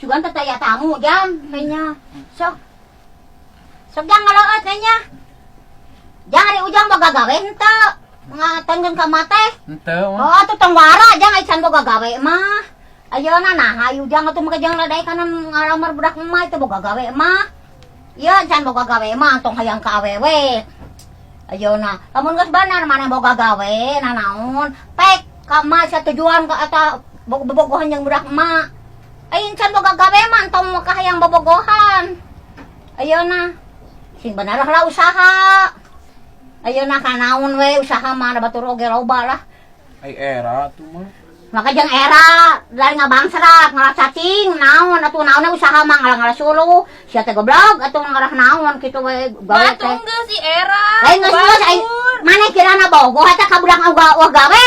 Sugan teh aya tamu jang kayaknya. Sok. Sok jang ngaloot kayaknya. Jang ari Ujang boga gawe henteu? Ngatenkeun ka emak teh. Henteu mah. Oh, atuh tong wara jang ai can boga gawe mah. Ayeuna nah hayu jang atuh make jang ladai kanan ngalamar budak emak itu boga gawe mah. Ieu can boga gawe mah tong hayang ka awewe. Ayeuna lamun geus bener maneh boga gawe nanaon pek ka emak sia tujuan ka eta bobogohan jeung budak emak. Aing can boga gawe mah tong ka hayang bobogohan. Ayeuna sing bener lah usaha. Ayeuna kanaon we usaha mah da batur oge loba lah. Ai era tuh mah. Maka jeung era dari ngabangsrat ngalah cacing naon atuh naon usaha mah ngalah-ngalah suluh sia teh goblok atuh ngarah naon kitu we gawe Batu teh. Geus si era. Lain geus geus aing maneh kirana bogoh eta ka budak ogah gawe.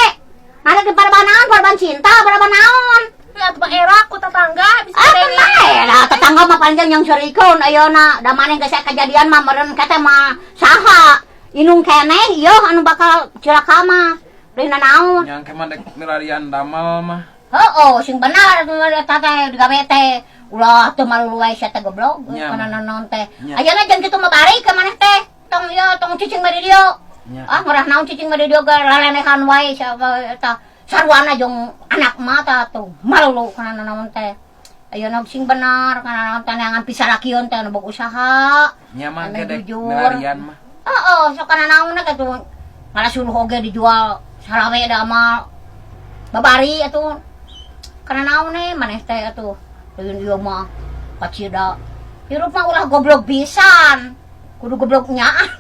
Maneh di paraban naon, paraban cinta, paraban naon. Ya atuh mah era ku tetangga bisa Ah, tenang era tetangga mah panjang yang serikeun ayeuna da maneh geus kejadian mah meureun kata mah saha inung keneh ieu anu bakal cilaka mah. Lain naon. Yang ke mah dek milarian damel mah. Heeh, sing bener eta teh digawe teh. Ulah teu malu wae sia teh goblok Nya. kana naon teh. Nya. Ayeuna jeung kitu mah bari ka maneh teh. Tong ieu tong cicing mah di dieu. Nya. Ah, ngarah naon cicing mah di dieu ge lalenehan wae sia eta. Sarwana jeung anak mah tah tuh malu kana naon teh. Ayeuna sing bener kana naon teh neangan pisalakieun teh anu boga usaha. Nya mah Anu ge dek jujur. milarian mah. Heeh, sok kana naon teh tuh ngalah suluh oge dijual salawe da mah babari atuh. Kana naon eh maneh teh atuh. Lain ieu mah kacida. Hirup mah ulah goblok pisan. Kudu goblok nyaan.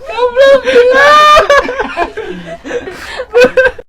Goblok pisan.